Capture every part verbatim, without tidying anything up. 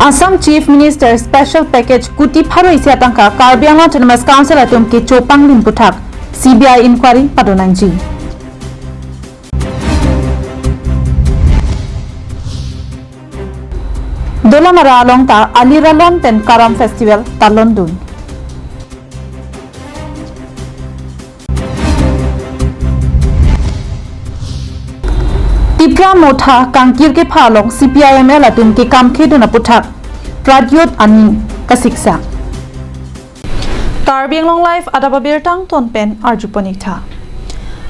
Assam Chief Minister Special Package kuti pharo isi atangka Karbi Anglong Autonomous Council atum kecho panglim aputhak C B I inquiry padonangji. Dolamara along ta Aliralon pen Karam Festival talondun. Tipra Motha kangkir kepha along C P I M L atum kekamkhedun aputhak Pradyot aning kasiksa. Karbi Anglong Live adap abirta angton pen arjupon-ik tha.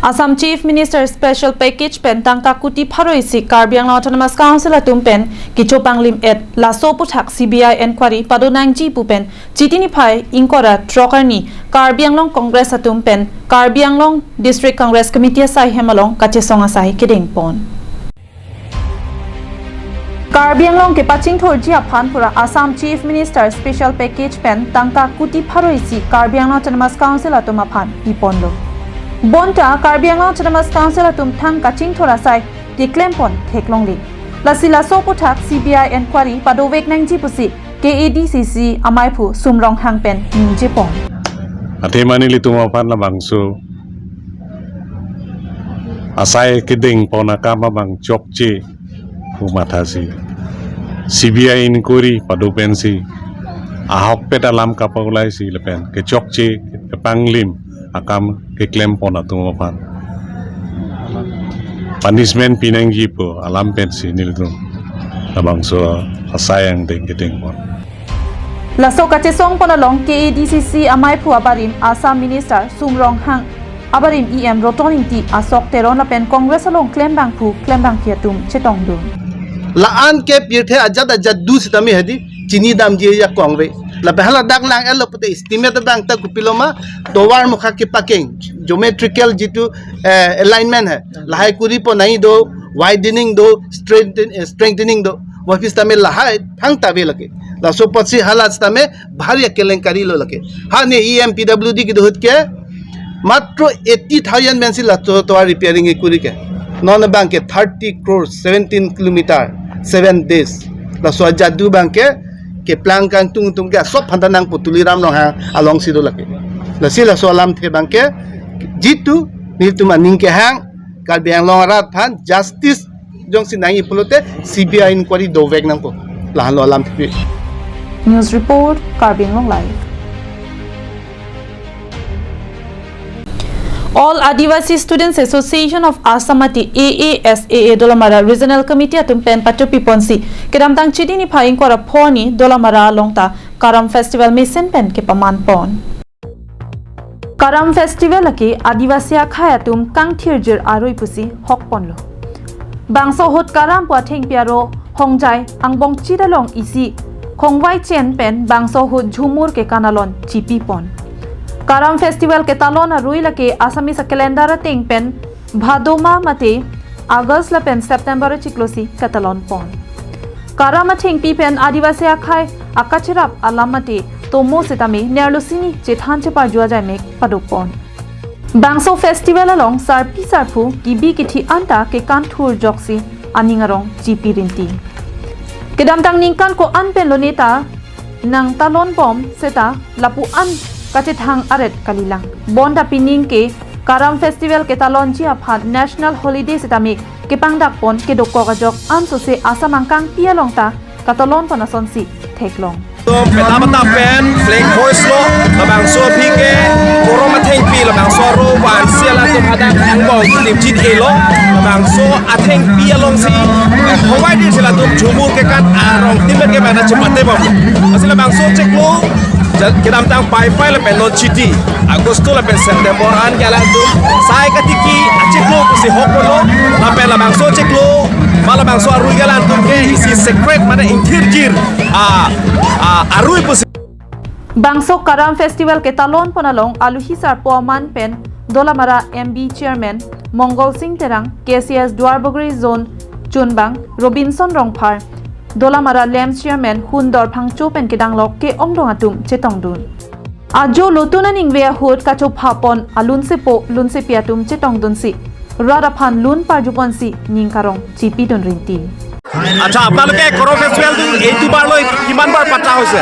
Assam Chief Minister Special Package pen tangka kuti pharo isi Karbi Anglong Autonomous Council atum pen kecho panglim-et, laso aputhak C B I inquiry padonangji pu pen Chiti niphai ingkoi ra throk arni Karbi Anglong Congress atum pen Karbi Anglong District Congress Committee asai hem along kachesong asai kedengpon. Karbi Anglong kepachingthurji aphan pura Assam Chief Minister Special Package pen tangka kuti pharo isi Karbi Anglong Autonomous Council atum aphan piponlo. Bonta Karbi Anglong Autonomous Council atum thang kachingthur asai keklempon theklongle. Lasi laso aputhak C B I inquiry padovek nangji pusi K A D C C amaiphu Sum Ronghang pen ningjepon. Athe mane ilitum aphan labangso asai kedengpon akam abang chokche pu mathasi C B I inquiry pado pensi ahokpet alam kapaulaisi lapen kechokche kepanglim akam keklempon atum aphan punishment pinangji pu alam pensi nelitum labangso asai angdeng kedengpon. Laso kachesongpon along K A D C C amaiphu abarim Assam Minister Sum Ronghang, abarim E M Roton Ingti, Ashok Teron lapen Congress along klembangphu klembangpi atum chetongdun. La-an ke pirthe ajat ajat do sitame hedi chini damji ajakong ave. Lapen hala dak lang-etlo pute estimate abang ta kopilo ma, tovar mukha kepakeng, geometrical jitu, eh, alignment hai, lahai koripon nangji do, widening do, strengthen-, eh, strengthening do. Vaphi sitame lahai thangta ave lake. Laso apotsi hala sitame bhari akelengkari lo lake. Ha ne E M P W D kedo ahut ke matro eighty thousand pensi laso tovar repairing kekori ke. Non abang ke thirty crores, seventeen kilometer, seven days. Laso ajat do abang ke keplang kangtung atum ke asop aphan ta nangpo, Tuliram Ronghang alongsi do lake. Lasi laso alamthe abang ke jitu nelitum aning kehang Karbi Anglong arat aphan justice jongsi nangji pulote C B I inquiry dovek nangpo. Lahenlo alamthe. News report, Karbi Anglong Live. All Adivasi Students Association of Assam mate A A S A A Dolamara Regional Committee atum pen pachopiponsi kedamtang Chiti niphai ingkoi ra pho arni Dolamara along ta Karam Festival mesen pen kepamanpon. Karam Festival lake Adivasi akhei atum kangthirjir arui pusi hokponlo. Bangso ahut Karam pu athengpi aro hongjai angbong chit along isi khongvai chen pen bangso ahut jhumur kekan alon chipipon. Karam Festival ketalon arui lake Assamese calendar ateng pen Bhadoma mate August lapen September achiklosi katalonpon. Karam athengpi pen Adivasi akhei akacherap alam mate tomo sitame nerlo sini chethan cheparju ajaimek padopon. Bangso festival along sarpi sarpo kibi kithi anta kekanthur ajoksi aning arong chipi rinti. Kedamtang ningkan ko-an pen loneta nangtalonbom seta lapu-an kachethang aret kalilang. Bonta pining ke Karam Festival ketalonji aphan National Holiday sitame kepangdakpon kedokok ajok ansose Assam angkangpi along ta katalonpon asonsi theklong. Peta peta pen flag hoist lo, labangso aphi ke Karam athengpi labangso aro vansi alantum hadak angbong timchit-elo, labangso athengpi alongsi, eh, khongvai dirsi latum jhumur kekan arong timbet ke mana chepatebom. Lasi labangso chiklo, ja-, kedamtang Paipai lapen non Chiti, Agosto lapen September an ke alantum sai katiki achiklo pusi hokponlo, lapen labangso chiklo, ma labangso arui ke alantum ke isi secret mane ingthirjir, ah, ah, arui pusi. Bangso Karam Festival ketalonpon along aluhi sarpo aman pen Dolamara M B Chairman Mongol Sing Terang, K C S Duarbagori Zone Chunbang Robinson Rongphar, Dolamara LAMPS Chairman Hundor Phangcho pen kedanglok ke-ongdung atum chetongdun. Ajo lotun aningve ahut kachophapon alunsepo lunsepi atum chetongdunsi rat aphan lun parjuponsi ning karong chipidun rinti. আচ্ছা, আপোনালোকে কৰম ফেষ্টিভেলটো এইটো বাৰলৈ কিমান বাৰ পতা হৈছে?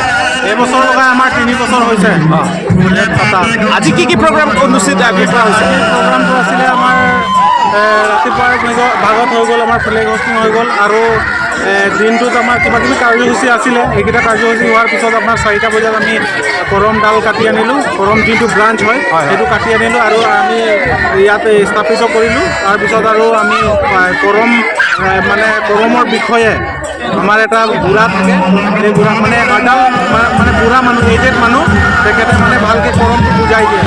এই বছৰ লগাই আমাৰ তিনি বছৰ হৈছে। অ। ইয়াত পতা। আজি কি কি প্ৰগ্ৰাম অনুষ্ঠিত, আহ, কৰা হৈছে? প্ৰগ্ৰামটো আছিলে আমাৰ, এ, ৰাতিপুৱাৰ ভাগত হৈ গ'ল, আমাৰ ফ্লেগ হোষ্টিং হৈ গ'ল আৰু, এ, দিনটোত আমাৰ কিবা কিবি কাৰ্যসূচী আছিলে। এইকেইটা কাৰ্যসূচী হোৱাৰ পিছত আপোনাৰ চাৰিটা বজাত আমি কৰম ডাল কাটি আনিলোঁ। কৰম যিটো ব্ৰাঞ্চ হয়, হয়, হয়। সেইটো কাটি আনিলোঁ আৰু আমি ইয়াত স্থাপিত কৰিলোঁ। তাৰপিছত আৰু আমি, আহ, কৰম, আহ, মানে কৰমৰ বিষয়ে আমাৰ এটা বুঢ়া থাকে, সেই বুঢ়া মানে এডাল মা-, মানে বুঢ়া মানুহ, এজেড মানুহ, তেখেতে মানে ভালকে কৰমটো বুজাই দিয়ে।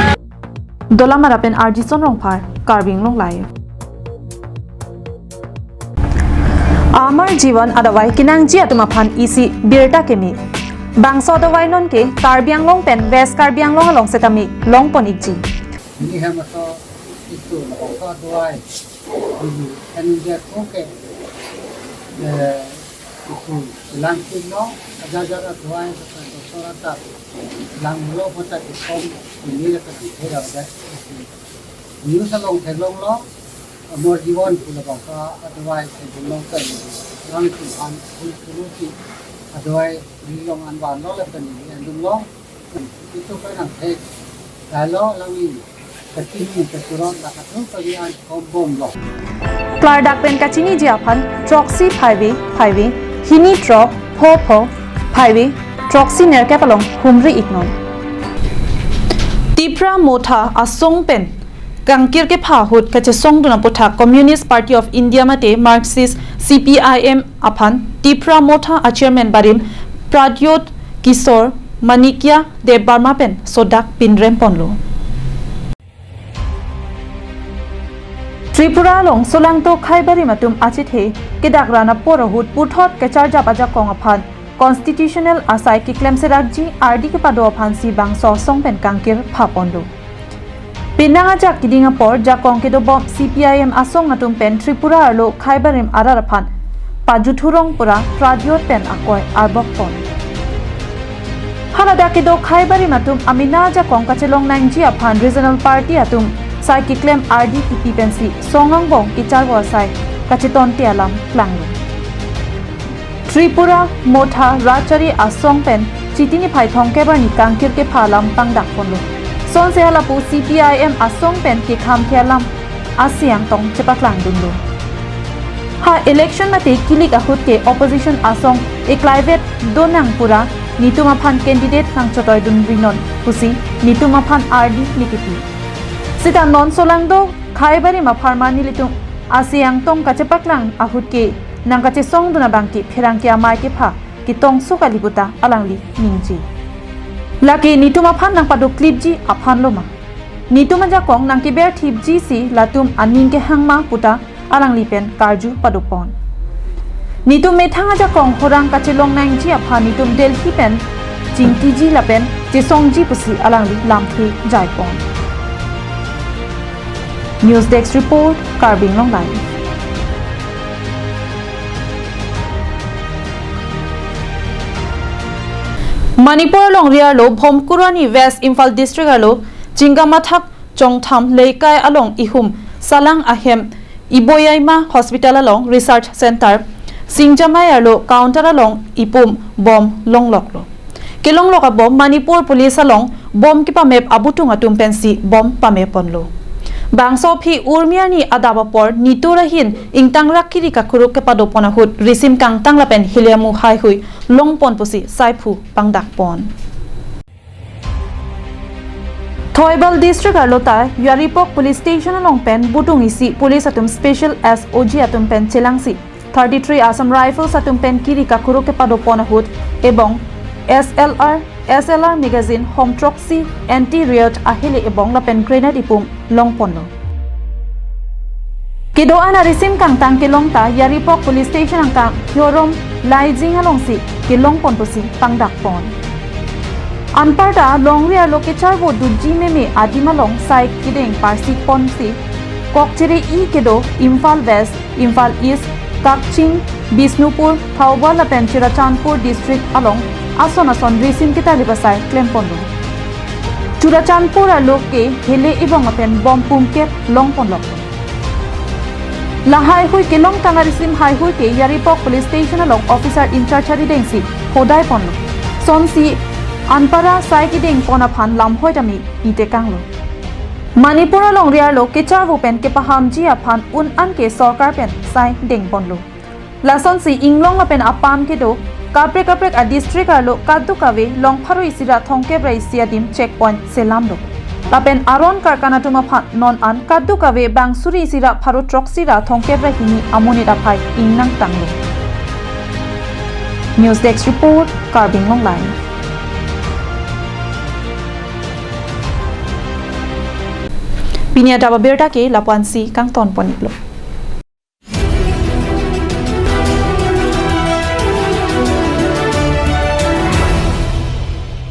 Dolamara pen R J Son Rongphar, Karbi Anglong Live. Amar Jiwan adavai kenangji atum aphan isi birta keme. Bangso adavai non ke Karbi Anglong pen West Karbi Anglong along setame longpon ikji. Ini hem aso itu labangso adavai. Ini kan dia oke. Eh, itu langkin no, aja aja adavai, doktor doktor atat. Langlo kota ikom, ini akan ada. News along theklonglo, Amar Jiwan pu labangso adavai theklonglo kan. Langkin an, pul pulusi adavai, nilong anvan lo lapen ini andunglo. Itu kan ang thek. Lalu langin kachini kachurot la katu kali an kombomlo. Klardak pen kachiniji aphan throksi phaivi phaivi hini throk pho pho phaivi throksi nerkep along humri iknon. Tipra Motha asong pen kangkir kepha ahut kachesongdun aputhak Communist Party of India mate Marxist C P I M aphan Tipra Motha a chairman barim Pradyot Kishore Manikya Debbarma pen sodak pinrem ponlo. Tripura along solangto khaibarim atum achethe kedak ran apor ahut puthot kecharjap ajakong aphan constitutional asai keklem serakji ardi kepado aphansi bangso asong pen kangkir pha ponlo. Penang ajak keding apor jakong kedobom C P I M asong atum pen Tripura arlo khaibarim arat aphan pajuthurong pura Pradyot pen akoi arbok pon. Haladak kedo khaibarim atum amena ajakong kachelong nangji aphan regional party atum sai keklem ardi kipi pensi song angbong kecharvo asai kachetonte alam klanglo. Tripura Motha Rachari asong pen Chiti niphai thomkep arni kangkir kepha alam pangdak ponlo. Sonse halapu C P I M asong pen kekham ke alam asi angtong chepaklangdunlo. Ha election mate kilik ahut ke opposition asong eklaivet donang pura netum aphan candidate nangchotoidunri non pusi netum aphan ardi nikepi. Sita non solangdo khaibarim apharman nelitum asi angtong kachepaklang ahut ke nangkachesongdun abang ke pherangke amei kepha ketongso kali puta alangli ningje. Lake netum aphan nangpadoklipji aphanlo ma? Netum ajakong nangkeberthipji si latum aning kehang ma puta alangli pen karju padopon. Netum methang ajakong horang kachelong nangji aphan netum Delhi pen chingkiji lapen chesongji pusi alangli lamthe jaipon. News Desk Report, Karbi Anglong Live. Manipur alongri arlo Bhomkuru arni West Imphal District arlo Chingamathak Chongtham Leikai along ihum salang ahem Iboyaima Hospital along Research Center Singjamai arlo counter along ipum bomb longloklo. Kelonglok abomb Manipur Police along bomb kepamep abutung atum pensi bomb pamep ponlo. Bangso aphi Urmi arni adap apor nitur ahin ingtangrak kiri kakuruk kepadopon ahut risim kangtang lapen hiliamu haihui longpon pusi saiphu pangdakpon. Thoibal District arlo ta Yaripok Police Station along pen budung isi police atum special S O G atum pen chelangsi thirty-three Assam Rifles atum pen kiri kakuruk kepadopon ahut ebong S L R, S L R magazine hom throksi anti-riot ahele ebong lapen grenade ipum longponlo. Kedo-an arisim kangtang kelong ta Yaripok Police Station angkang Hyorom Laijing alongsi kelongpon pusi pangdakpon. Anparta longri arlo kecharvo duji meme adim along sai kedeng parsik ponsi kokchere-i kedo Imphal West, Imphal East, Kakching, Bishnupur, Thoubal lapen Churachandpur district along ason ason risim ketalip asai klemponlo. Churachandpur arlo ke hele ebong lapen bomb pumkep longponlo. La haihui kelongtang arisim haihui ke Yairibong Police Station along officer in charge arideng si hodai ponlo. Sonsi anpara sai kedeng pon aphan lamhoi tame itekanglo. Manipur alongri arlo kecharvo pen kepahamji aphan un-an ke sorkar pen sai deng ponlo. Lasonsi inglong lapen apam kedo kaprek kaprek a district arlo kadokave long pharo isi ra thomkep ra isi adim checkpoint selamlo. Lapen aron karkan atum aphan non an kadokave bang suri isi ra pharo throksi ra thomkep ra hini amonit aphai ingnangtanglo. News Desk Report, Karbi Anglong Live. Pini adap abirta ke lapu-ansi kangton pon-iklo.